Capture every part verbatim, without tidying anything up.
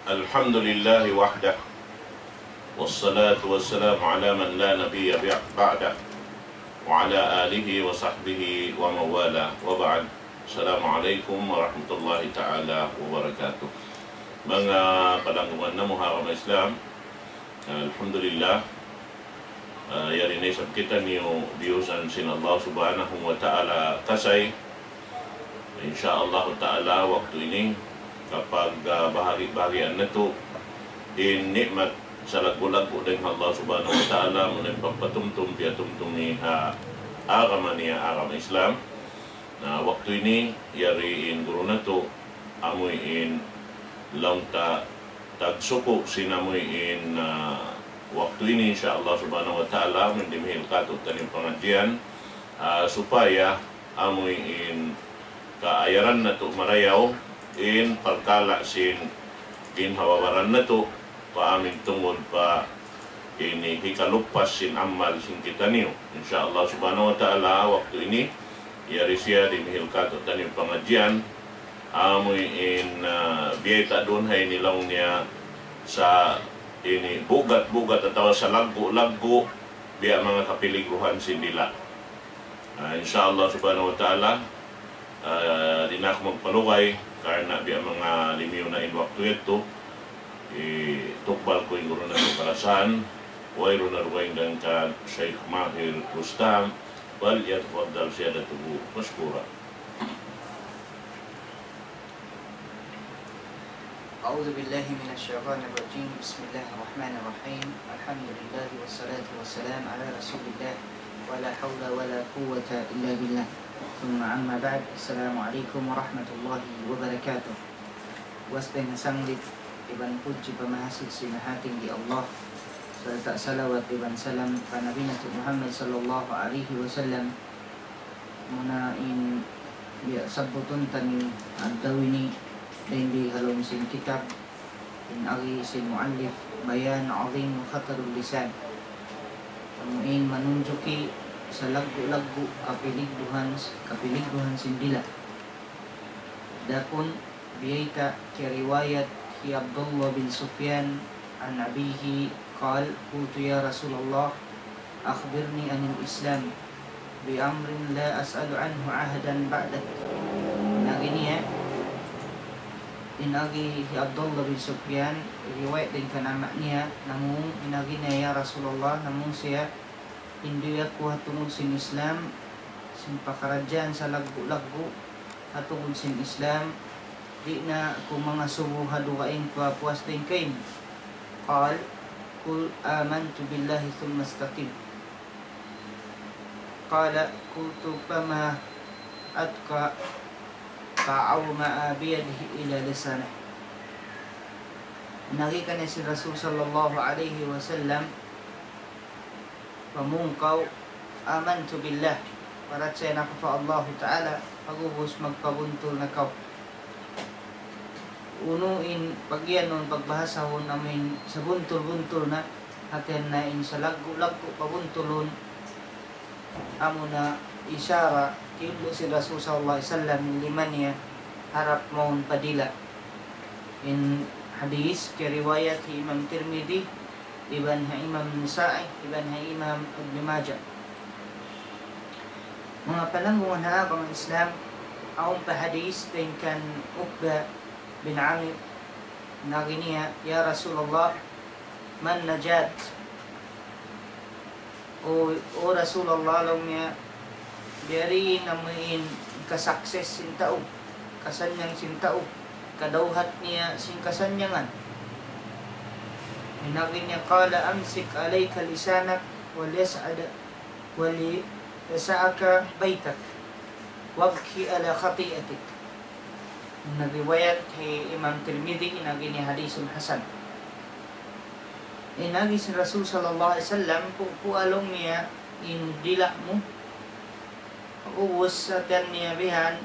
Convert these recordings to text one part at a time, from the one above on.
الحمد لله وحده، والصلاة والسلام على من لا نبي بعده، وعلى آله وصحبه ومن والاه، وبعد. السلام عليكم ورحمة الله تعالى وبركاته. Manga palanggungan namu' ha agama Islam, alhamdulillah, ah, yari na isab kitaniyu diyusan sin Allah Subhanahu wa Ta'ala kasay. Insya Allah Ta'ala, waktu ini kapag, ah, bahagi-bahagian natu' in ni'mat salaggu'-laggu' dayn ha Allah Subhanahu wa Ta'ala, amuna in pagpatumtum, piyatumtum niya ha agama niya, agama Islam. Na waktu ini, yari in guru natu', amuin laung ta tagsuku' sin amuin, ah, waktu ini, insya Allah Subhanahu wa Ta'ala, amuin dimihil kātu'niyu pangadjian, ah, supaya amuin kaayaran natu' marayaw in parkala' sin ginhawa-baran natu', pa amuin tungud pa ini hikalupas sin amal sin kitaniyu. Insya Allah Subhanahu wa Ta'ala, waktu ini, yari siya dimihil kātu'niyu pangadjian, amuin, ah, biyayta' duun ha ini laung niya sa ini bugat-bugat atawa salaggu'-laggu', biya' manga kapiligruhan sin dila'. Ah, insya Allah Subhanahu wa Ta'ala, ah, di' na aku magpalugay, karna' biya' manga limiyu na in waktu yadtu, itukbal ku in guru natu' kalasahan, wayruun na dugaing dayn kan Sheikh Mahir Rustam, فليتفضل سيادته مشكورا. أعوذ بالله من الشيطان الرجيم. بسم الله الرحمن الرحيم. الحمد لله والصلاة والسلام على رسول الله. ولا حول ولا قوة إلا بالله. ثم أما بعد. السلام عليكم ورحمة الله وبركاته. Puas dayn ha sanglit iban pudji pamahasuchi mahāti di Allah, sarta' salawat iban salam pa Nabi natu' Muhammad sallallahu alayhi wasallam. Amuna in biya' sabbutun taniyu adlaw ini, dayn di ha lawm sin kitab, in agi sin muallif, Bayan Azim Khatarul Lisan. Amu in manunjuki salaggu'-laggu' kapiligruhan, kapiligruhan sin dila'. Adapun biyayta' kiyariwayat hi Abdullah bin Sufyan عن أبيه قال: قلت يا رسول الله أخبرني عن الإسلام بأمر لا أسأل عنه أحدا بعدك. In agi niya, in agi hi Abdullah bin Sufyan, riwayat dayn kan ama' niya, namung in agi niya, "Ya Rasulullah, namung siya, hinduy aku ha tungud sin Islam, sin pakaradjaan salaggu'-laggu' ha tungud sin Islam, di' na aku mangasubu ha dugaing pa puas dayn kaymu." قال: قل آمنت بالله ثم استقم. قال: قلت: فما أتقى؟ فأومأ بيده إلى لسانه. In agi kaniya sin Rasul sallallahu alayhi wasallam, pamung kaw, "Amantu billah," parachaya na kaw pa Allahu Ta'ala, pag'ubus magpabuntul na kaw. Unu in pagiyanun, pagbahasahun, amuin sabuntul-buntul na, hatihan na in salaggu'-laggu' pabuntulun, amuna isara, kiyudlu' sin Rasul sallallahu alayhi wasallam in lima niya harap mawn pa dila'. In hadith kiyariwayat hi Imam Tirmidhi, iban ha Imam Nasa'i, iban ha Imam Ibn Majah. Manga palanggungan ha agama Islam, awn pa hadith dayn kan Uqba bin Amir, in agi niya, "Ya Rasulullah, man najat?" O, O Rasulullah, laung niya, biyadiin amuin kasakses sin tau, kasanyang sin tau, kadawhat niya sin kasannyangan. In agi niya, قال أمسك عليك لسانك وليسعد وليسعك بيتك وابك على خطيئتك. Nagriwayat hi Imam Tirmidhi, in agi niya hadithun hasan. In agi sin Rasul sallallahu alayhi wasallam, pu-, puas laung niya in dila' mu. Pag'ubus hatihan niya bihan,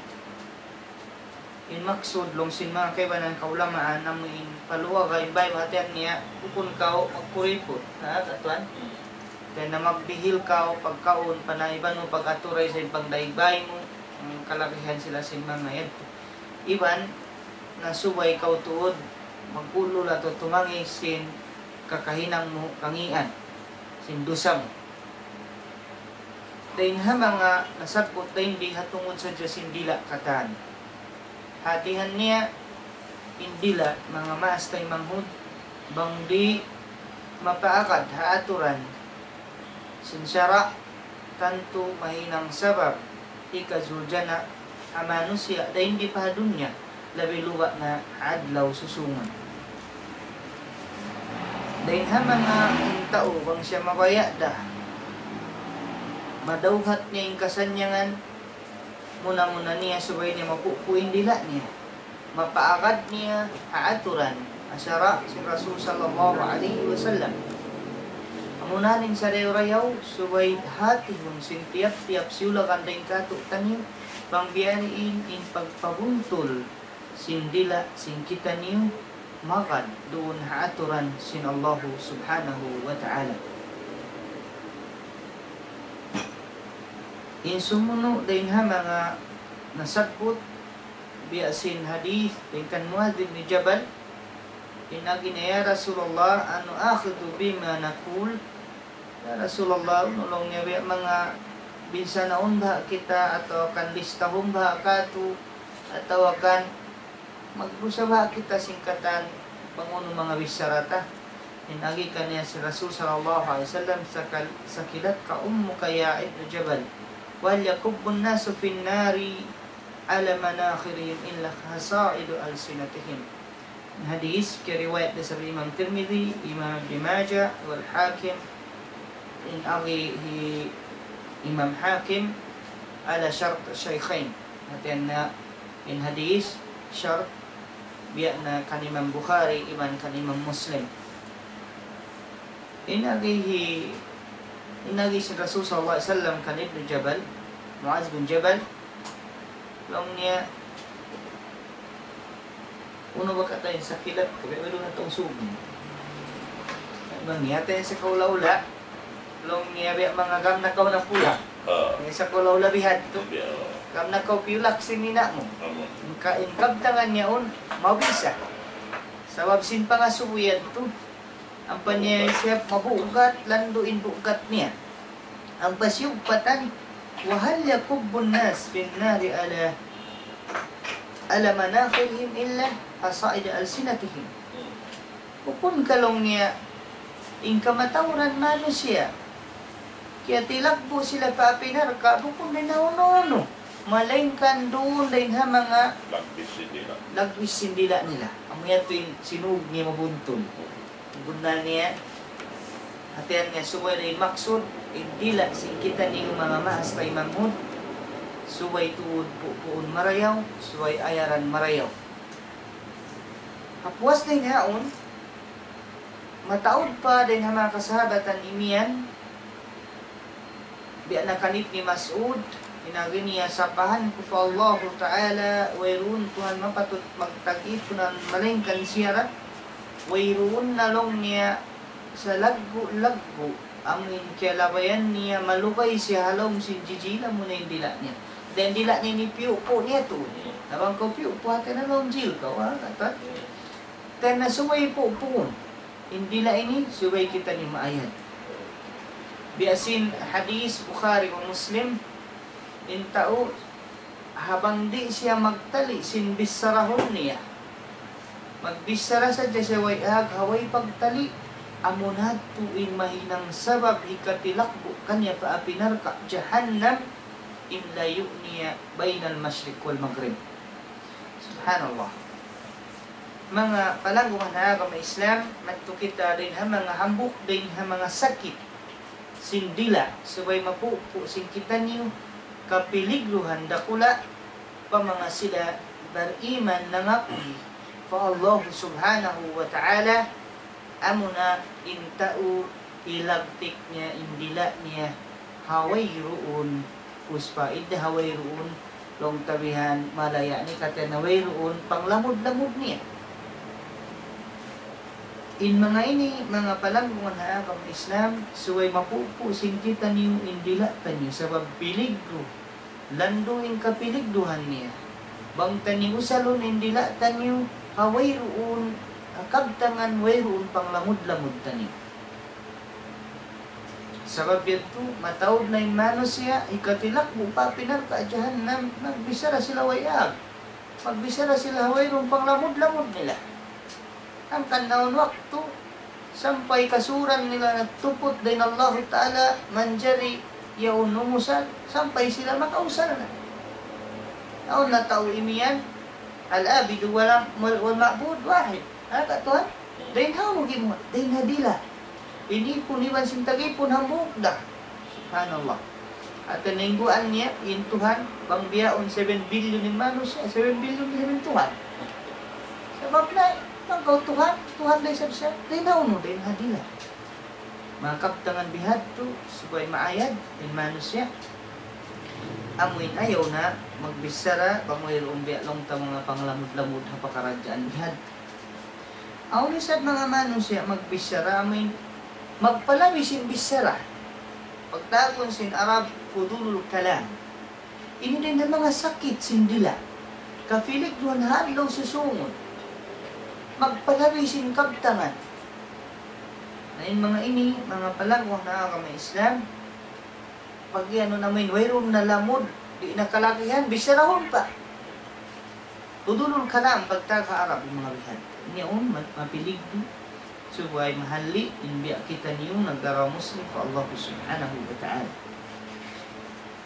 in maksud laung sin manga kaibanan kaulamaan, amuin paluwaga in bāy mu, hatihan niya, bukun kaw magkuriput. Ha, katuan? Hatihan na magbihil kaw, pagkaun, panaiban mu, pag-aturay sin pagdaig bāy mu, in kalagihan sila sin manga yadtu. Iban, na subay kaw tuud magkulul atawa tumangi sin kakahinang mu kangīan, sin dusa mu. Dayn ha manga nasabbut dayn di ha tungud sadja sin dila' katan. Hātihan niya, in dila' manga maas taymanghud, bang di' mapaagad ha aturan sin sara', tantu mahinang sabab hikazuljana' ha manusiya' dayn di pa ha dunya, labi luba' na ha adlaw susungun. Dayn ha manga in tau bang siya mabaya' da, madawhat niya in kasannyangan, muna-muna niya subay niya mapupu' in dila' niya, mapaagad niya ha aturan, ha sara' sin Rasul sallallahu alayhi wasallam. Amuna in sarayaw-rayaw, subay hātihun sin tiyap-tiyap siyulakan dayn kātu'niyu, bang biya' diin in pagpabuntul sin dila' sin kitaniyu magad duun ha aturan sin Allahu subhanahu wa ta'ala. In sumunu' dayn ha manga nasabbut, biya' sin hadith dayn kan Muadh ibn Jabal, in agi niya, "Ya Rasulullah, أنآخذ بما نقول؟" "Ya Rasulullah, unu laung niya, biya' manga binsanaun baha' kita, atawa kan listahun baha' katu', atawa kan magdusa baha' kita sin katan bang unu manga bichara ta?" In agi kaniya sin Rasul sallallahu alayhi wasallam, "ثكلتك أمك يا ابن جبل، وهل يكب الناس في النار على مناخرهم إلا حصائد ألسنتهم." Hadith kiyariwayat da isab Imam Tirmidhi, Imam Ibn Majah, wal Hakim, in agi hi Imam Hakim, على شرط الشيخين. Hātihan niya in hadith shart biya' na kan Imam Bukhari iban kan Imam Muslim. In agi hi, in agi sin Rasul sallallahu alayhi wasallam kan Ibn Jabal, Muadh bin Jabal, laung niya, "Unu ba katan in ثكلتك, biya' wala' na tausug." Bang niya, hātihan sin kaula-ula, laung niya, biya' manga gamnakaw na pula. Ah. Biya' sin kaula-ula bihadtu. Biya'. Gamnakaw piyulak sin ina' mu. Amun. In ka-, in kabtangan niya yaun, mabisa. Sabab sin pangasubu yadtu. Ampa niya siya mabugat, landu' in bugat niya. Ampa siya upatan, وهل يكب الناس في النار على، على مناخرهم إلا حصائد ألسنتهم. Bukun ka laung niya, in kamatauran manusiya', kiyatilagbu' sila pa api narka', bukun dayn ha unu-unu, malaingkan duun dayn ha manga lagbis sin dila'. Lagbis sin dila' nila. Amu yadtu in sinug niya mabuntul. Bunnal niya, hātihan niya subay da in maksud, in dila' sin kitaniyu manga maas taymanghud, subay tuud pupuun marayaw, subay ayaran marayaw. Ha puas dayn ha yaun, mataud pa dayn ha manga kasahabatan imiyan, biya' na kan Ibni Mas'ud, in agi niya, "Sapahan ku pa Allahu Ta'ala, wayruun Tuhan mapatut magtag-ipunan malaingkan siya ra, wayruun na laung niya salaggu'-laggu', amu in kiyalabayan niya malugay siya ha lawm sin jijil, amuna in dila' niya." Dayn dila' niya ini piyupu' niya tuud. Na bang kaw piyupu', hātihan na lawm jil kaw, ha, katan. Hātihan na subay pupuun. In dila' ini, subay kitaniyu maayad. Biya' sin hadith Bukhari wa Muslim, in tau, ha bang di' siya magtali' sin bicharahun niya, magbichara sadja siya way ag, ha way pagtali', amuna tuud in mahinang sabab hikatilagbu' kaniya pa api narka' jahannam, in layu' niya بين المشرق والمغرب. Subhanallah. Manga palanggungan ha agama Islam, madtu kita dayn ha manga hambuuk, dayn ha manga sakit sin dila', subay mapupu' sin kitaniyu kapiligruhan dakula' pa manga sila bariman nangapuhi pa Allah Subhanahu wa Ta'ala, amuna in tau hilagtik niya in dila' niya ha wayruun puspa, idda ha wayruun, laung ta bihan, malaya' ni katan na wayruun panglamud-lamud niya. In manga ini, manga palanggungan ha agama Islam, subay mapupu' sin kitaniyu in dila' taniyu, sabab piligru, landu' in kapiligruhan niya. Bang taniyu usalun in dila' taniyu ha wayruun, ha kabtangan wayruun panglamud-lamud taniyu. Sabab yadtu, mataud na in manusiya', hikatilakbu' pa api narka' jahannam, magbichara sila way ag. Magbichara sila ha wayruun panglamud-lamud nila. Hangkan awn waktu, sampay kasuran nila nagtuput dayn Allahu Ta'ala, manjari yaun umusal, sampay sila makausal na. Awn na tau imiyan, العابد وال-، والمعبود واحد. Ha, ka Tuhan? Dayn ha unu gimuwa'? Dayn ha dila'. In ipun iban sin tag-ipun hambuuk da. Subhanallah. Hati niya in guwaan niya, in Tuhan, bang bihaun seven billion in manusiya', seven billion da isab in Tuhan. Sabab na, bang kaw Tuhan, Tuhan da isab siya, dayn ha unu, dayn ha dila'. Manga kabtangan bihadtu, subay maayad in manusiya'. Amu in ayaw na magbichara, bang wayruun biya' laung ta manga panglamud-lamud ha pakaradjaan bihadtu. Awn isab manga manusiya' magbichara, amu in magpalabi sin bichara. Pagtawagun sin Arab, فضول الكلام. Ini dayn ha manga sakit sin dila'. Kapiligruhan ha adlaw susūngun. Magpalabi sin kabtangan. Na in manga ini, manga palangguhan ha agama Islam, pag-iyanun amu in wayruun na lamud, di' na kalagihan, bicharahun pa. فضول الكلام, pagtawagun ha Arab, in manga bihadtu. Ini yaun, ma-, mapiligru, subay mahalli', in biya' kitaniyu, nagdarawa Muslim pa Allah Subhanahu wa Ta'ala.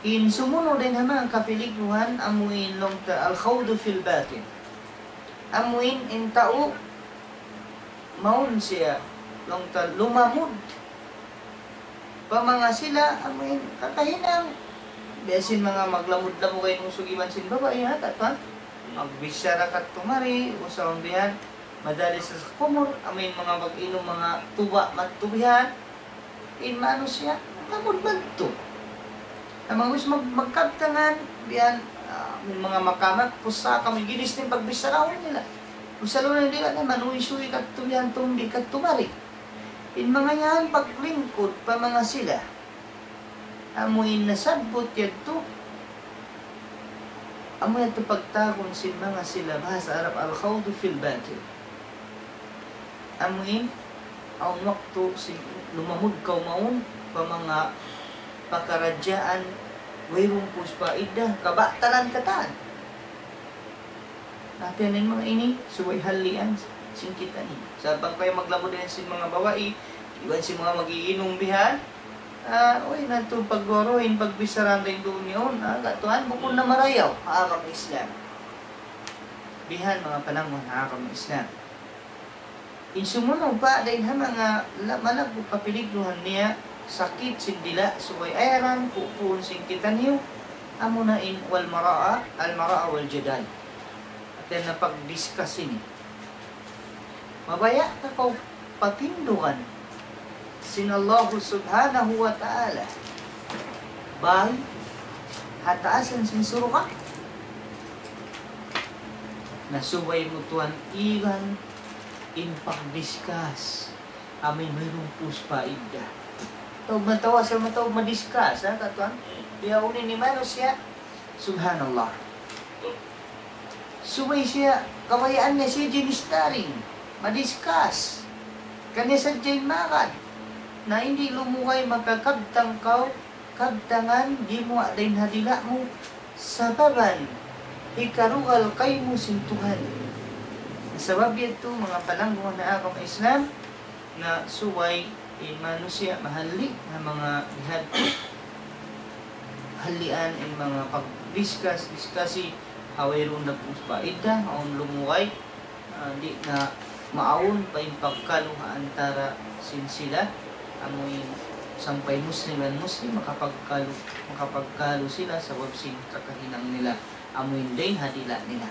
In sumunud dayn ha manga kapiligruhan, amu in laung ta الخوض في الباطل. Amu in, in tau, mawn siya, laung ta lumamud pa manga sila, amu in, kakahinang, biya' sin manga maglamud-lamud kay nusug iban sin babai, ha, katan? Magbichara kadtu mari, usahaun bihan, madali sa kumur, amu in manga mag-inum, manga tuba, madtu bihan, in manusiya', lamud madtu. Na manga wis mag-, magkabtangan, bihan, ah, in manga makamak, pusaka, may ginis in pagbicharahun nila. Usalun nila na, manuysuy kadtu bihan, tumbi kadtu mari. In manga yan paglingkud pa manga sila. Amu in nasabbut yadtu. Amu yadtu pagtawagun sin manga sila bahasa Arab الخوض في الباطل. Amu in, awn waktu sin lumamud kaw mawn pa manga pakaradjaan wayruun puspaidah, kabatalan katan. Hati niya in manga ini, subay hallian sin kitaniyu. Sa' bang kaw maglamud yan sin manga babai, iban sin manga mag-iinum bihan, ah, uy, natu' pagguruhin, pagbicharaan dayn duun yaun, ah, katuan, bukun na marayaw, ha agama Islam. Bihan manga palangguhan ha agama Islam. In sumunu' pa dayn ha manga la-, malaggu' kapiligruhan niya, sakit sin dila', subay ayaran, pupuun sin kitaniyu, amuna in والمراءة، المراءة والجدال. Hati niya pag-discuss ini. Mabaya' ka kaw patindugan sin Allah Subhanahu wa Ta'ala bay ha taasan sin surga'. Na subay mu tuwan igan in pag-discuss amu in wayruun puspaidah. Taud matawa sa mataud ma-discuss, ha, katuan? Biya' unu in manusiya', subhanallah. Subay siya, kabayaan niya siya jinis daring, ma-discuss. Kaniya sadja in magad. Na, di' lumugay makakabtang kaw, kabtangan gimuwa' dayn ha dila' mu, sababan hikarugal kaymu sin Tuhan. Sabab yadtu, manga palangguhan ha agama Islam, na subay in manusiya' mahalli' ha manga bihadtu. Hallian in manga pag-discuss, discuss ha wayruun na puspaidah, awn lumugay, ah, di' na maawn pa in pagkalu ha antara sin sila, amu in sampay Muslim iban Muslim makapagkalu, makapagkalu sila sabab sin kakahinang nila, amu in dayn ha dila' nila.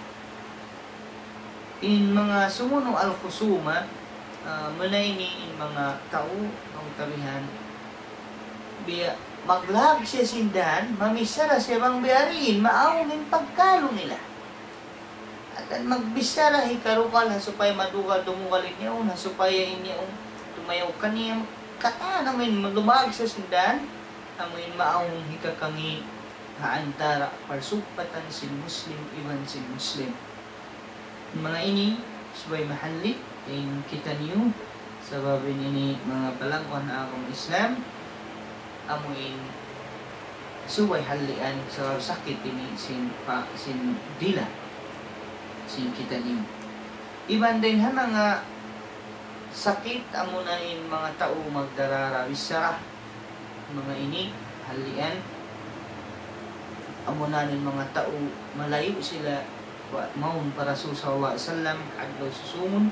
In manga sumunu' al-khusuma, ah, muna ini in manga tau, manga tabihan, biya' maglag siya sin dan, mamichara siya bang biya' diin, maawn in pagkalu nila. Hangkan magbichara hikarugal ha supaya madugal dumugal in yaun, ha supaya in yaun dumayaw kaniya, katan amu in lumag siya sin dan, amu in maawn hikakangi' ha antara' parsugpatan sin Muslim iban sin Muslim. Manga ini, subay mahalli' in kitaniyu, sabab in ini manga palangguan ha agama Islam, amu in subay hallian, sabab sakit ini sin pa, sin dila' sin kitaniyu. Iban dayn ha manga sakit, amuna in manga tau magdarara bichara, manga ini, hallian, amuna in manga tau malayu' sila wa mawn pa Rasul sallallahu alayhi wasallam, adlaw susungun,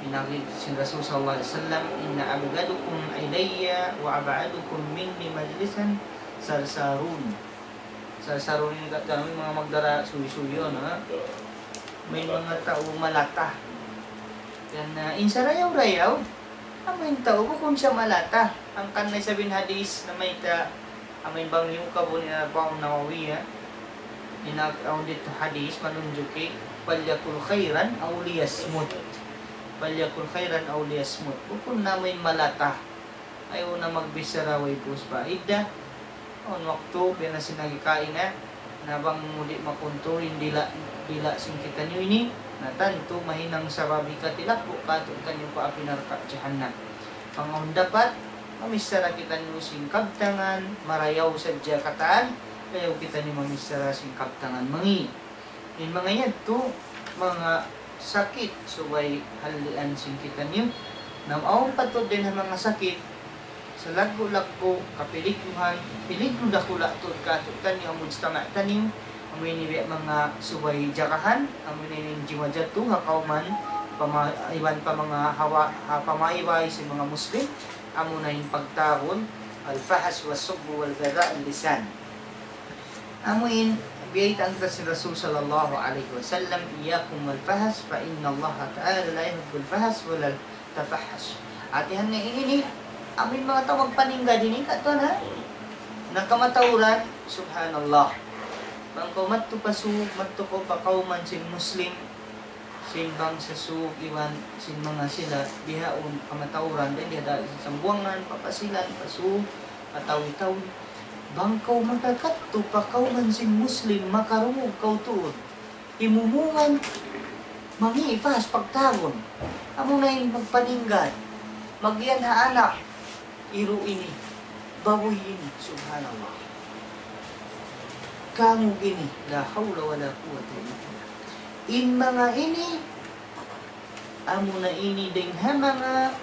in agi sin Rasul sallallahu alayhi wasallam, إن أبغضكم إلي وأبعدكم مني مجلسا صرصار. Sarsarun ini katan, manga magdara suysuy yan, ha? May manga tau malata. Yan na, in sarayaw-rayaw, amu in tau bukun siya malata. Hangkan na isab in hadis namayta', amu in bang niyu kabun in Arba'un Nawawi, ha? In ag-, awn didtu hadis manunjuki, فليقل خيرا أو ليصمت. فليقل خيرا أو ليصمت. Bukun na amu in malata. Ayaw na magbichara way pus pa idda. Awn waktu, biya' na sin agi kaina, na bang mu di' makontrol in dila', dila' sin kitaniyu ini, na tantu mahinang sabab hikatilaggu' katu'taniyu pa api narka' jahannam. Bang awn dapat, mamichara kitaniyu sin kabtangan, marayaw sadja katan, ayaw kitaniyu mamichara sin kabtangan mangi'. In manga yadtu, manga sakit, subay hallian sin kitaniyu. Na awn pa tuud dayn ha manga sakit, salaggu'-laggu', kapiligruhan, piligru dakula' tuud katu'taniyu, ha mujtama' taniyu, amu ini biya' manga subay jagahan, amu ini in jimajatu ha kawman, pama-, iban pa manga hawa, ha pamaybay sin manga Muslim, amuna in pagtawagun, الفحش والسب وبذاء اللسان. Amu in, biyayta' in Rasul sallallahu alayhi wasallam, إياكم والفحش فإن الله تعالى لا يحب الفحش ولا التفحش. Hati niya ini ni, amu in manga tau magpaningga dini katan ha. Na kamatauran, subhanallah. Bang kaw madtu pa sug, madtu kaw pa kawman sin Muslim, sin bangsa sug iban sin manga sila bihaun kamatauran, dayn ha sasangbuangan, papasilan, pa sug, patawi-tawi. Bang kaw makakadtu pa kawman sin Muslim, makarungug kaw tuud. Himumungan, mangi' fahsh pagtawagun. Amuna in magpaningga. Magiyan ha anak. Iru' ini, babuy ini, subhanallah. Kangug ini, لا حول ولا قوة إلا بالله. In manga ini, amuna ini dayn ha manga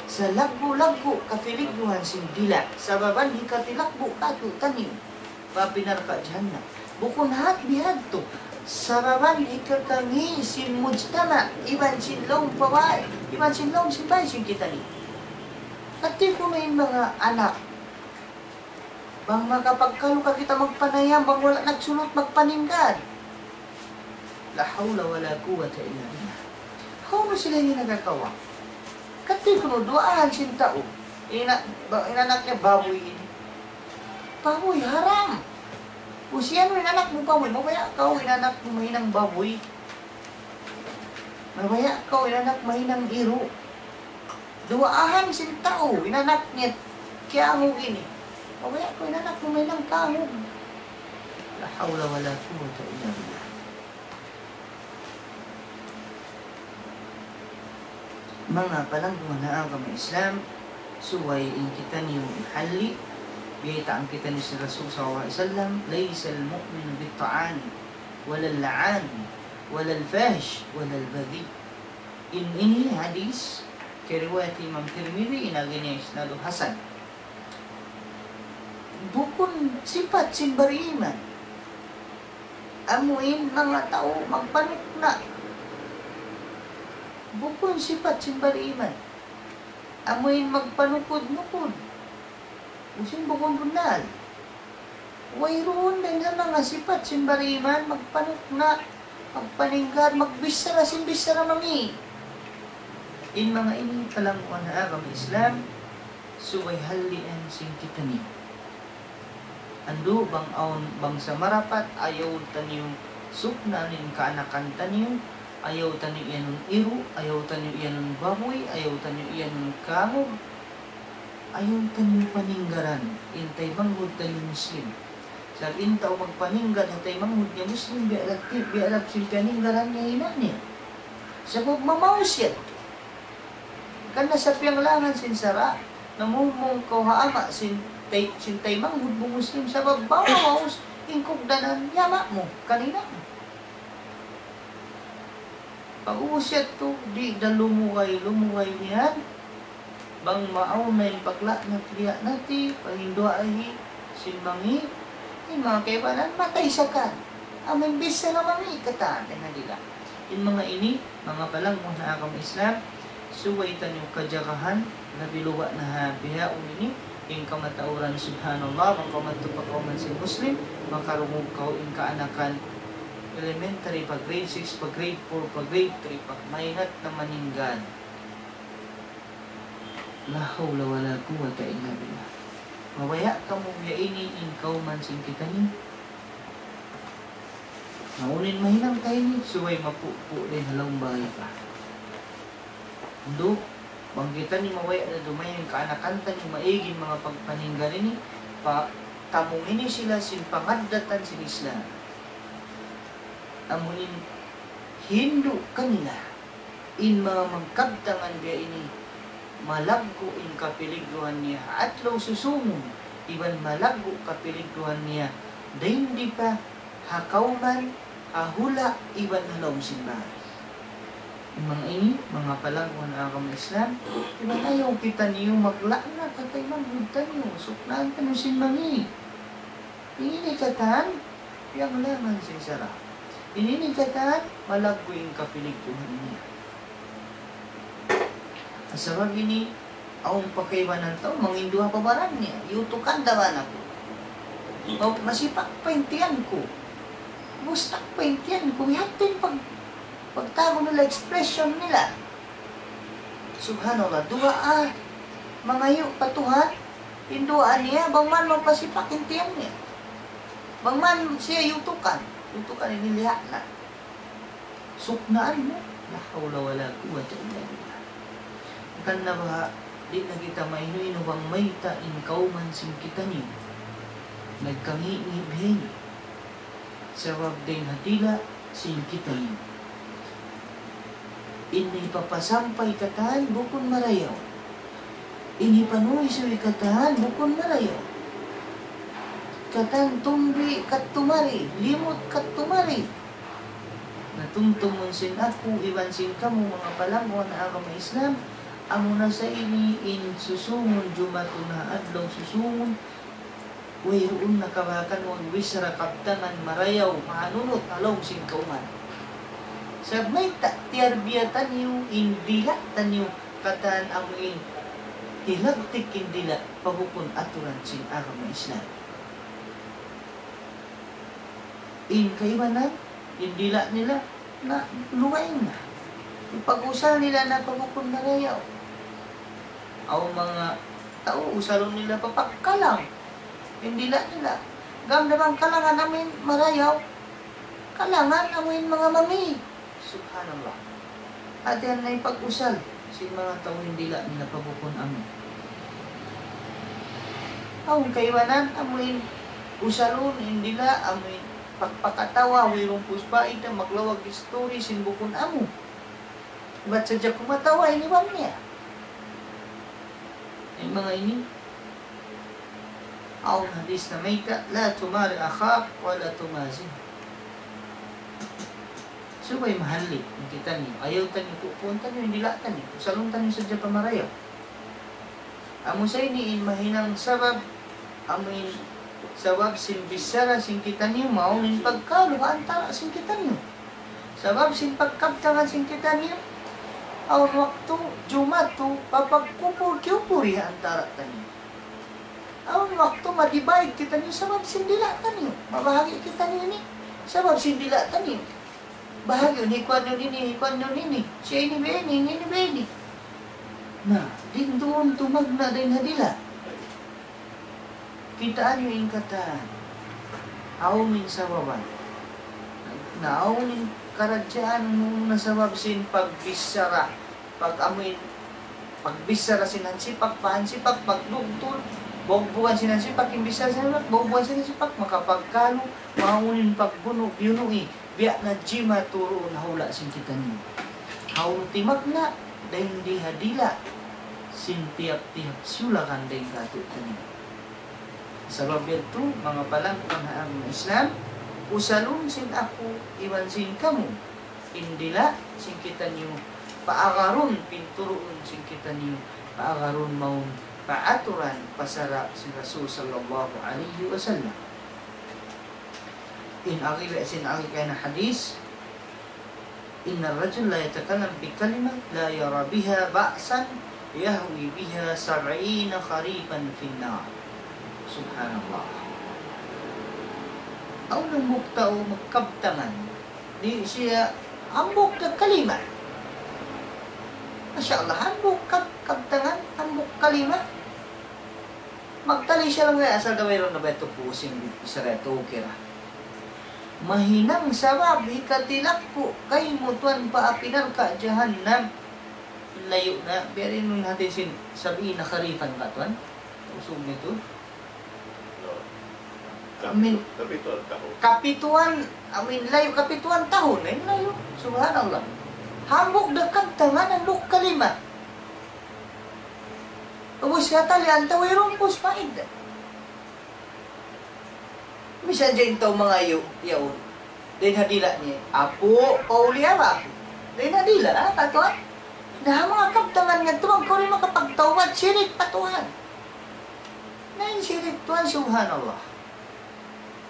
salaggu'-laggu' kapiligruhan sin dila', sababan hikatilaggu' katu'taniyu pa api narka' jahannam. Bukun hat bihadtu. Sababan hikakangi' sin mujtama', iban sin lawm pa bay, iban sin lawm sin bay sin kitaniyu. Hati kunu' in manga anak. Bang makapagkalu ka kita magpanayam, bang wala' nagsulut magpaningga. لا حول ولا قوة إلا بالله. Hawnu sila ini nagkakawa'? Kati kunu' duwaahan sin tau. Ina-, ba-, in anak niya babuy ini. Babuy, haram. Usiyan mu in anak mu babuy, mabaya' kaw in anak mu mahinang babuy. Mabaya' kaw in anak mahinang iru'. Duwaahan sin tau, in anak niya, kiyangug ini. Mabaya' kaw in anak mu mahinang kangug. لا حول ولا قوة إلا بالله. Manga palangguan ha agama Islam, subay in kitaniyu halli', biyaytaan kitaniyu sin Rasul sallallahu alayhi wasallam, ليس المؤمن بالطعان ولا اللعان ولا الفاحش ولا البذيء. In ini hadis, kiyariwayat Imam Tirmidhi, in agi niya isnadun hasan. Bukun sipat sin bariman. Amu in manga tau magpanukna'. Bukun sipat sin bariman. Amu in magpanukud-nukud. Usin bukun bunnal. Wayruun dayn ha manga sipat sin bariman, magpanukna', magpaningga, magbichara sin bichara mangi'. In manga ini palangguan ha agama Islam, subay hallian sin kitaniyu. Andu' bang awn bangsa marapat, ayaw taniyu suknaan in kaanakan taniyu, ayaw taniyu iyanun iru', ayaw taniyu iyanun babuy, ayaw taniyu iyanun kangug, ayaw taniyu paninggaran, in taymanghud taniyu Muslim. Sabab in tau magpaninggal ha taymanghud niya Muslim, biya' da, biya' da sin piyaninggalan niya ina' niya. Sabab mamaus yadtu. Karna' sa piyanglangan sin sara', namumung kaw ha ama' sin tay-, sin taymanghud mu Muslim, sabab bang mamaus, in kugdanan, in ama' mu, kan ina' mu. Pag-ubus yadtu, di' da lumugay, lumugay niyan. Bang maawn na in pagla'nat, liya'nati, panginduwaahi, sin mangi', in manga kaibanan, matay sa kan. Amu in bichara mangi' katan, dayn ha dila'. In manga ini, manga palanggu' ha agama Islam, subay taniyu kajagahan, labi luba' na ha bihaun ini, in kamatauran, subhanallah, bang kaw madtu pa kawman sin Muslim, makarungug kaw in kaanakan elementary pa grade six, pa grade four, pa grade three, pa maingat na maninggal. La hawla wala quwwata illa billah. Mabaya' kamu biya' ini in kawman sin kitaniyu. Na unu in mahinang ta ini, subay mapupu' dayn ha lawm bay pa. Ndu', bang kitaniyu mabaya' na dumayn in kaanakan taniyu maig in manga pagpaninggal ini, pa-, tamung ini sila sin pangaddatan sin Islam. Amu in hindu' kanila, in manga magkabtangan biya' ini, malaggu' in kapiligruhan niya ha adlaw susūngun, iban malaggu' kapiligruhan niya dayn di pa ha kawman, ha hula', iban ha lawm sin bay. Manga ini, manga palanggu' ha agama Islam, iban ayaw kitaniyu magla'nat ha taymanghud taniyu, suknaan taniyu sin mangi'. In ini katan, piyanglangan sin sara'. In ini katan, malaggu' in kapiligruhan niya. Sabab ini, awn pa kaibanan tau, manginduwaa pa baran niya. Yutukan da man aku. Ma-, masipak pa in tiyan ku. Mustak pa in tiyan ku. Yadtu in pag-, pagtawagun nila, expression nila. Subhanallah, duwaa. Mangayu' pa Tuhan, in duwaa niya, bang man mapasipak in tiyan niya. Bang man siya yutukan. Yutukan ini liyaanat. Suknaan mu, la hawla wala quwwata illa billah. Hangkan na baha', di' na kita mainu-inu bang mayta' in kawman sin kitaniyu nagkangi'-ngi' bihaini. Sabab dayn ha dila' sin kitaniyu. In hipapasampay katan bukun marayaw. In hipanuysuy katan bukun marayaw. Katan tumbi kadtu mari, limut kadtu mari. Na tumtumun sin aku iban sin kamu manga palanggu' ha agama Islam, amuna sa ini in susūngun, jumatu na adlaw susūngun, wayruun na kabakan magbichara kabtangan marayaw, manunut ha lawm sin kawman. Sabab mayta', tiyarbiya taniyu, in dila' taniyu, katan amu in hilagtik in dila' pa bukun aturan sin agama Islam. In kaibanan, in dila' nila, na luwayng na. In pag-usal nila na pa bukun marayaw. Awn manga tau usalun nila pa pagkalang. In dila' nila. Gam da bang kalangan amu in marayaw. Kalangan amu in manga mangi'. Subhanallah. Hati yan na in pag-usal sin manga tau in dila' nila pa bukun amu. Awn kaibanan amu in usalun in dila', amu in pagpakatawa, wayruun puspa ita maglawag istori sin bukun amu. Bat sadja kumatawa in iban niya. In manga ini, awn hadis namayta', لا تمار أخاك ولا تمازحه. Subay mahalli' in kitaniyu. Ayaw taniyu pupuun taniyu in dila' taniyu. Usalun taniyu sadja pa marayaw. Amu sa ini in mahinang sabab, amu in sabab sin bichara sin kitaniyu, mawn in pagkalu ha antara' sin kitaniyu. Sabab sin pagkabtangan sin kitaniyu, awn waktu jumatu pa pagkupur-kiyupuri ha antara' taniyu. Awn waktu ma-divide kitaniyu sabab sin dila' taniyu. Mabahagi' kitaniyu ini sabab sin dila' taniyu. Bahagiun, hikuan niyu ini, hikuan niyu ini. Siya ini biya' ini, ini biya' ini. Na, di' duun tumagna' dayn ha dila'. Kitaa niyu in katan. Awn in sababan. Na awn in karadjaan na sabab sin pagbichara. Pag-amuin, pagbichara sin hansipak, pa hansipak, pagdugtul. Bugbugan sin hasipak, in bichara sin hasipak, bugbugan sin hasipak, makapagkalu, maunu in pagbunu', biyunu', biya' na jimatu duun ha hula' sin kitaniyu. Hawnu timagna', dayn di ha dila', sin tiyap-tiyap siyulakan dayn kātu'niyu. Sabab yadtu, manga palangkun ha agama Islam, usalun sin aku iban sin kamu, in dila' sin kitaniyu, paagarun, pinturuun sin kitaniyu, paagarun mawn pa aturan, pa sara' sin Rasul sallallahu alayhi wasallam. In agi, sin agi kayna hadith, إن الرجل ليتكلم بكلمة لا يرى بها بأسا يهوي بها سبعين خريفا في النار. Subhanallah. Awn hambuuk tau magkabtangan. Di' siya, hambuuk da kalima. Masha Allah, hambuuk kab-, kabtangan, hambuuk kalima. Magtali siya laung niya, asal daw wayruun na baytu' pusing, bichara yadtu, okay ra. Mahinang sabab hikatilak ku kaymu tuwan pa api narka' jahannam. Layu' na, biya' diin in hati sin سبعين خريفا ka tuwan. Usug nitu. Amin. Kapituan tahun. Kapituan, amin, layu', kapituan tahun, eh, layu'. Subhanallah. Hambuuk da kabtangan, hambuuk kalima. Ubus katalian ta, wayruun pus faida. Misan hadja in tau mangayu', yaun. Dayn ha dila' niya, apu', pauli awa. Dayn ha dila', ha, katuan. Na, manga kabtangan ngadtu, bang kaw di' makapagtawbat, sirik pa Tuhan. Na in sirik tuwan, subhanallah.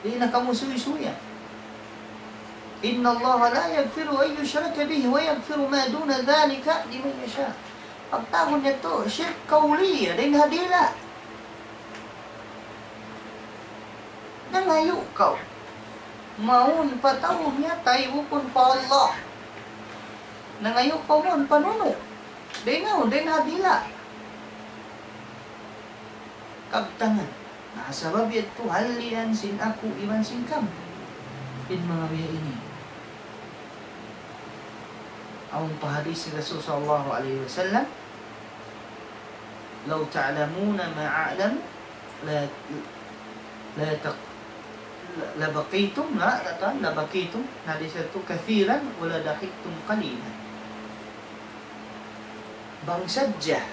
Di' na kamu suysuyan. إن الله لا يغفر أن يشرك به ويغفر ما دون ذلك لمن يشاء. Pagtawagun niya yadtu, shirk qawliya, dayn ha dila'. Nangayu' kaw mawn pa tau miyatay bukun pa Allah. Nangayu' kaw mawn pa nunu'. Dayn ha, dayn ha dila'. Kabtangan. Na, sabab yadtu halian sin aku iban sin kamu. In manga biya' ini. Awn pa hadith Rasul sallallahu alayhi wasallam, لو تعلمون ما أعلم لا، لا تق-، لبكيتم، la, kata, لبكيتم, hadith yadtu, كثيرا ولضحكتم قليلا. Bang sadja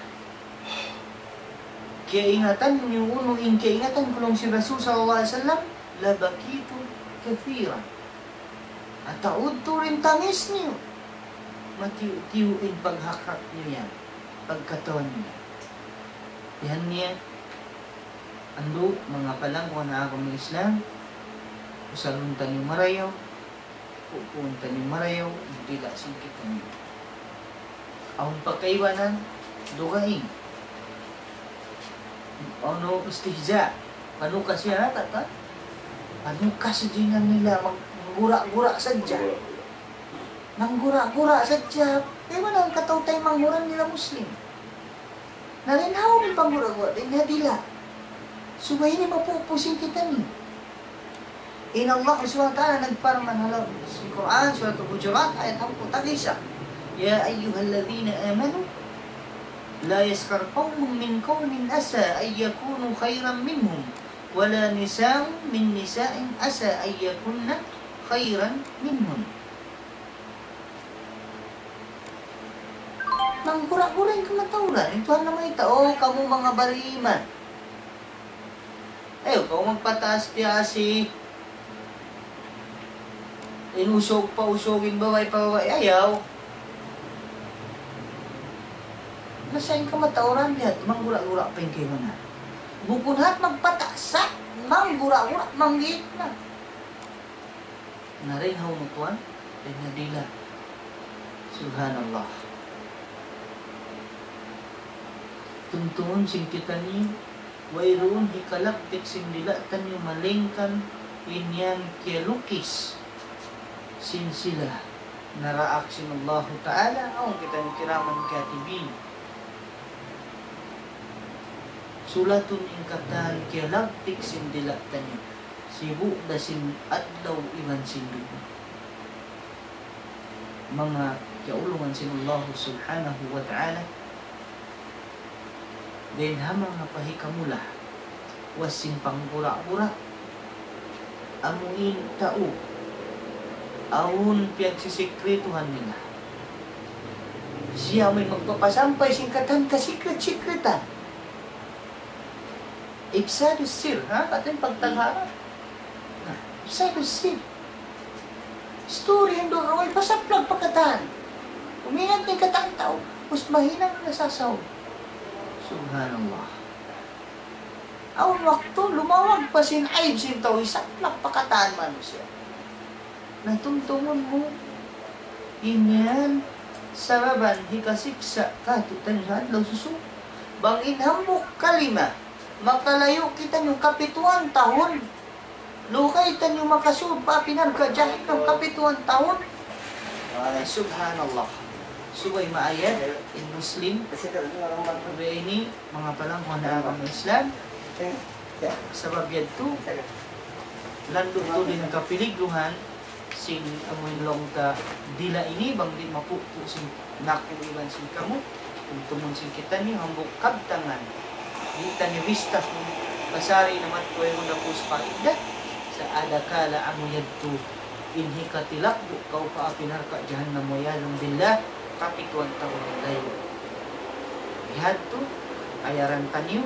kiyaingatan niyu unu in kiyaingatan ku, laung sin Rasul sallallahu alayhi wasallam, لبكيتم كثيرا. Atawa udtu in tangis niyu. Matiyu'-tiyu' in paghakrak niyu yan, pagkatawa niyu yan. Yan niya, andu', manga palangkun ha agama Islam, usalun taniyu marayaw, puun taniyu marayaw, in dila' sin kitaniyu. Awn pa kaibanan, dugaing. Unu, istihza. Panukas siya, ha, kata? Panukas in hinang nila, mag-, manggura-gura sadja. Manggura-gura sadja. Kaibanan kataw-taymanghuran nila Muslim. Na dayn ha unu in panggura-gura, dayn ha dila'. Subay ini mapupusin kitaniyu. In Allah subhanahu wa ta'ala nagparman ha lawm sin Qur'an, Surat Al-Hujurat, ayat hangpu' tag-isa. يا أيها الذين آمنوا لا يسخر قوم من قوم عسى أن يكونوا خيرا منهم ولا نساء من نساء عسى أن يكن خيرا منهن. Manggura-gura in kamatauran. In Tuhan namayta', "O kamu manga bariman, ayaw kamu magpataas-tiyaas, in usug pa usug, in babai pa babai, ayaw." Na sa' in kamatauran biya' ha yan, manggura-gura pa in kaibanan. Bukun hat magpataas, manggura-gura, manggiit na. Na dayn ha unu tuwan? Dayn ha dila'. Subhanallah. Tumtumun sin kitaniyu, wayruun hikalagtik sin dila' taniyu malaingkan in yan kiyalukis sin sila naraak sin Allahu Ta'ala, awn kitaniyu kiraman katibin. Sulatun in katan kiyalagtik sin dila' taniyu, sibu' da sin adlaw iban sin dugu. Manga kiyaulungan sin Allah Subhanahu wa Ta'ala, dayn ha manga pahikamula Wasing panggura-gura. Amu in tau. Awn piyagsisikretuhan nila. Siya amu in magpapasampay sin katan kasikret-sikretan. Ifsha'us sir, ha? Katan pagtaghara. Na, ifsha'us sir. Istorya in dugaing, pasaplag pa katan. Umingat in katan tau, ubus mahinang na sasaw. Subhanallah. Awn waktu lumawag pa sin aib sin tau, isaplag pa katan manusiya'. Na tumtumun mu, in yan, sababan hikasiksa' katu' taniyu ha adlaw susungun. Bang in hambuuk kalima, makalayu' kitaniyu kapituan tahun, lugay taniyu makasud pa api narka' jahannam kapituan tahun. Ay, subhanallah. Subay maayad in Muslim. Subay ini, manga palangga' ha agama Islam. Sabab yadtu, landu' tuud in kapiligruhan sin amu in laung ta dila' ini, bang di' mapupu' sin naku' iban sin kamu, tumtumun sin kitaniyu hambuuk kabtangan. Di' taniyu bista kunu' kasari na mattu wayruun da puspang idda, sa' adakala amu yadtu in hikatilakbu' kaw pa api narka' jahannam, wal iyadhu billah, kapituan tahun in layu'. Bihadtu, ayaran taniyu,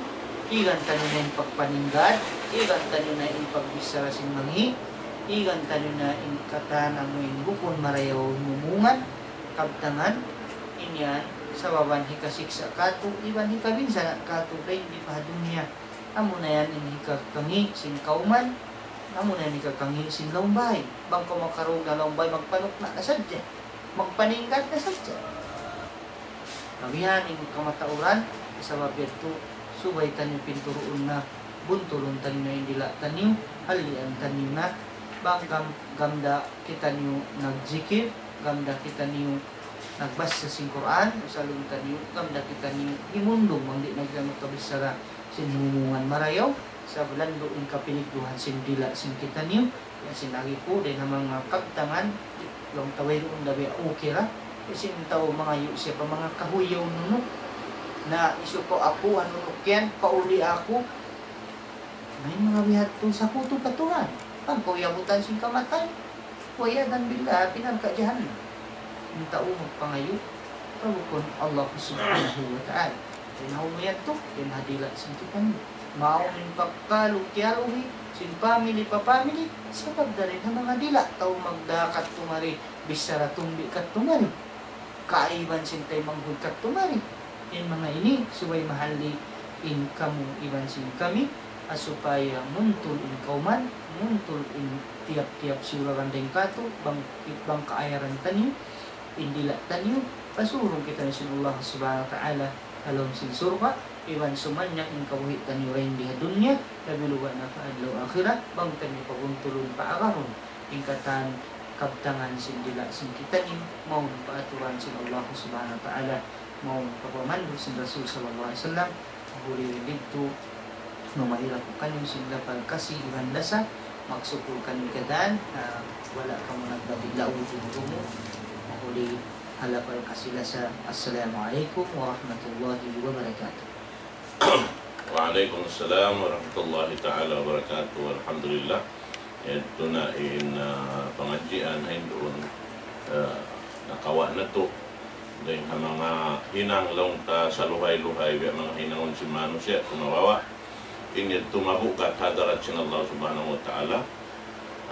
igan taniyu na in pagpaninggad, igan taniyu na in pagbichara sin mangi', igan taniyu na in katan amu in bukun marayaw himumungan, kabtangan, in yan, sababan hikasiksa' katu', iban hikabinsana' katu', dayn di pa ha dunya. Amu na yan in hikakangi' sin kawman, amu na yan hikakangi' sin lawm bay. Bang kaw makarungug na lawm bay, magpanukna' na sadja. Magpaninggad na sadja. Kabihan in kamatauran, sabab yadtu, subay taniyu pinturuun na, buntulun taniyu na in dila' taniyu, halian taniyu na, bang gam-, gamda kitaniyu nagjikil, gamda kitaniyu nagbasa sin Qur'an, usalun taniyu, gamda kitaniyu himundung, bang di' na kita makabichara sin himumungan marayaw, sabab landu' in kapiligruhan sin dila' sin kitaniyu, yan sin agi ku, dayn ha manga kabtangan, laung ta wayruun da biya' ukira, sin tau mangayu' siya pa manga kahuy yaun nunuk, na isu pa aku, anu nunuk yan, pauli aku, na in manga bihadtu sakutu pa Tuhan, bang kaw iyabutan sin kamatay, wal iyadhu billah, api narka' jahannam. In tau magpangayu', pa bukun Allah Subhanahu wa Ta'ala. Dayn ha unu yadtu, dayn ha dila' sin kitaniyu. Mawn in pagkalu-kiyaluhi, sin family pa family, sabab dayn ha manga dila' tau magdā kadtu mari, bichara tumbi kadtu mari. Kaiban sin taymanghud kadtu mari. In manga ini, subay mahalli' in kamu iban sin kami, ha supaya muntul in kawman, muntul in tiyap-tiyap siyularan dayn katu', bang, bang kaayaran taniyu, in dila' taniyu, pasurun kitaniyu sin Allah Subhanahu wa Ta'ala ha lawm sin surga', iban sumannyang in kabuhi' taniyu dayn di ha dunya, labi luba na pa adlaw akhirat, bang taniyu pabuntulun paagarun in katan kabtangan sin dila' sin kitaniyu, mawn pa aturan sin Allah Subhanahu wa Ta'ala, mawn pa pamandu' sin Rasul sallallahu alayhi wasallam. Mahuli dayn didtu, numahilaku kaniyu sin lapal kasi iban lasa, magsukul kaniyu katan, ah, wala' kamu nagbati' laung sin gumu', mahuli ha lapal kasi lasa. Assalamu alaykum warahmatullahi wabarakatuh. Wa alaykum assalam warahmatullahi ta'ala wabarakatuh. Alhamdulillah. Yadtu na in, ah, pangadjian ha yan duun, ah, nakawa' natu'. Dayn ha manga hinang laung ta saluhay-luhay, biya' manga hinangun sin manusiya', tumawawa. In yadtu mabugat ha hadarat sin Allah Subhanahu wa Ta'ala.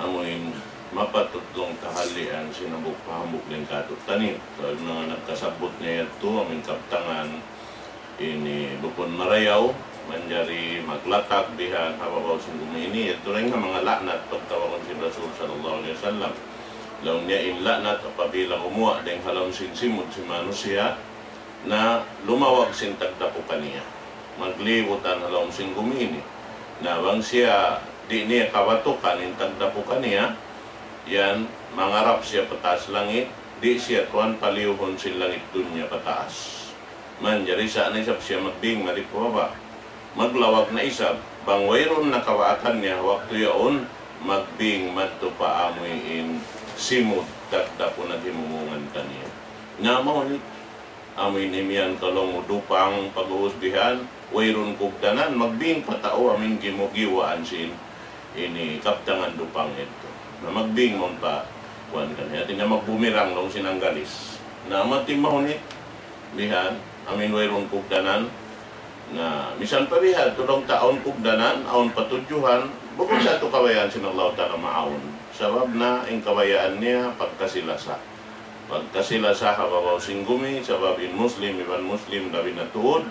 Amu in mapatut laung ta halian sin hambuuk pa hambuuk dayn katu'taniyu. So, in manga nagkasabbut niya yadtu, amu in kabtangan, ini bukun marayaw, manjari maglatag bihan ha babaw sin gumi ini, yadtu dayn ha manga la'nat pagtawagun sin Rasul sallallahu alayhi wasallam. Laung niya in la'nat apabila gumuwa' dayn ha lawm sin simud sin manusiya', na lumawag sin tagdapu kaniya. Maglibutan ha lawm sin gumi ini. Na bang siya di' niya kabatukan in tagdapu kaniya, yan mangarap siya pataas langit, di' siya tuwan paliyuhun sin langit dunya pataas. Manjari sa' na isab siya magbing mari pa baba'. Maglawag na isab, bang wayruun na kabaakan niya waktu yaun, magbing madtu pa amuin simud tagdapu naghimumungan kaniya. Na mawn ini, amuin imiyan kalu mu dupang pag'ubus bihan, wayruun kugdanan, magbing pa tau amuin gimu-, giwaan sin ini kabtangan dupang yadtu. Na magbing mawn pa kuwan kaniya, hati niya magbumirang laung sin Anggalis. Na mati mahunit bihan, amuin wayruun kugdanan, na misan pa bihan, tulung taun kugdanan, awn patudjuhan, bukun sa tu kabayaan sin Allah Ta'ala maawn. Sabab na in kabayaan niya pagkasi-lasa. Pagkasi-lasa ha babaw sin gumi, sabab in Muslim iban Muslim labi na tuud,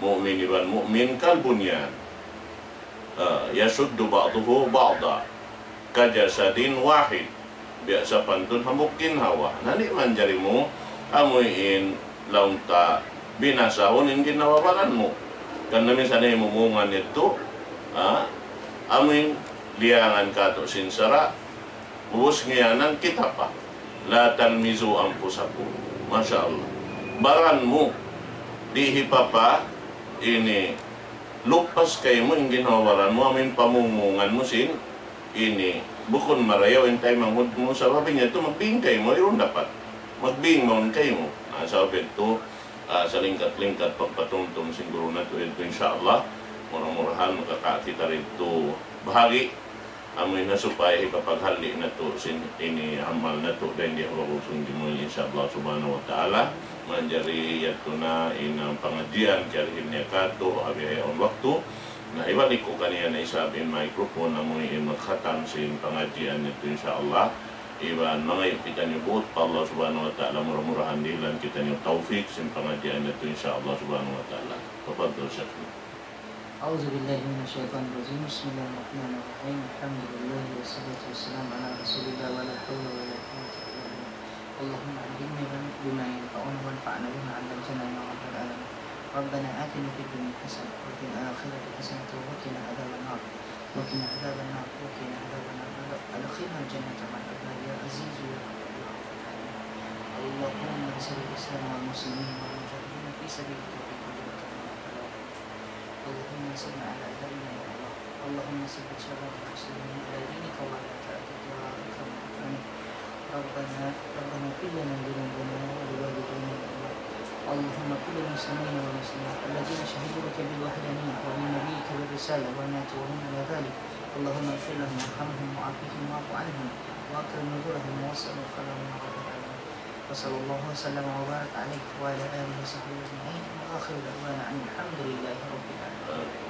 mu'min iban mu'min kal bunyan. Ah, يشد بعضه بعضا كجسد واحد. Biya' sapantun hambuuk ginhawa. Na di' manjari mu, amuin laung ta binasahun in ginhawa-baran mu. Karna' minsan na himumungan yadtu, ha? Amuin liyangan katu' sin sara', ubus ngiyanan kita pa. لا تلمزوا أنفسكم. Masha Allah. Baran mu, di' hipapa, ini, lupas kaymu in ginhawa-baran mu, amuin pamumungan mu sin, ini, bukun marayaw in taymanghud mu, sabab in yadtu magbing kaymu, irun dapat. Magbing mawn kaymu. Na, sabab yadtu, ah, salingkat-lingkat pagpatumtum sin guru natu' yadtu, insya Allah, mura-murahan makakawa' kita didtu bahagi', amuin na supaya hikapaghalli' natu' sin ini amal natu' dayn di ha babaw sin gumi, insya Allah subhanahu wa ta'ala. Manjari yadtu na in pangadjian kiyarihin niya katu', ha bihaun waktu. Na, hibalik ku kaniya na isab in microphone, amuin magkhatam sin pangadjian yadtu, insya Allah. Iban mangayu' kitaniyu buut pa Allah subhanahu wa ta'ala, mura-murahan dihilan kitaniyu tawfik sin pangadjian yadtu, insya Allah subhanahu wa ta'ala. Tafaddal, Shaykh. أعوذ بالله من الشيطان الرجيم. بسم الله الرحمن الرحيم. الحمد لله والصلاة والسلام على رسول الله ولا حول ولا قوة إلا بالله. اللهم علمنا بما ينفعنا وانفعنا بما علمتنا يا رب العالمين. ربنا آتنا في الدنيا حسنة وفي الآخرة حسنة وقنا عذاب النار. وقنا عذاب النار. وقنا عذاب النار. أدخلنا الجنة مع الأبرار يا عزيز يا غفار يا رب العالمين. اللهم انصر الإسلام والمسلمين والمجاهدين في سبيلك في كل مكان يا رب العالمين. اللهم انصرنا على أعدائنا يا الله. اللهم ثبت شباب المسلمين على دينك وعلى طاعتك يا أكرم الأكرمين. ربنا، ربنا اغفر لنا ذنوبنا ولوالدينا يا الله. اللهم اغفر للمسلمين والمسلمات الذين شهدوا لك بالوحدانية ولنبيك بالرسالة وماتوا وهم على ذلك. اللهم اغفر لهم وارحمهم وعافهم واعف عنهم وأكرم نزلهم ووسع مدخلهم يا رب العالمين. وصلى الله وسلم وبارك عليه وعلى آله وصحبه أجمعين. وآخر دعوانا أن الحمد لله رب العالمين.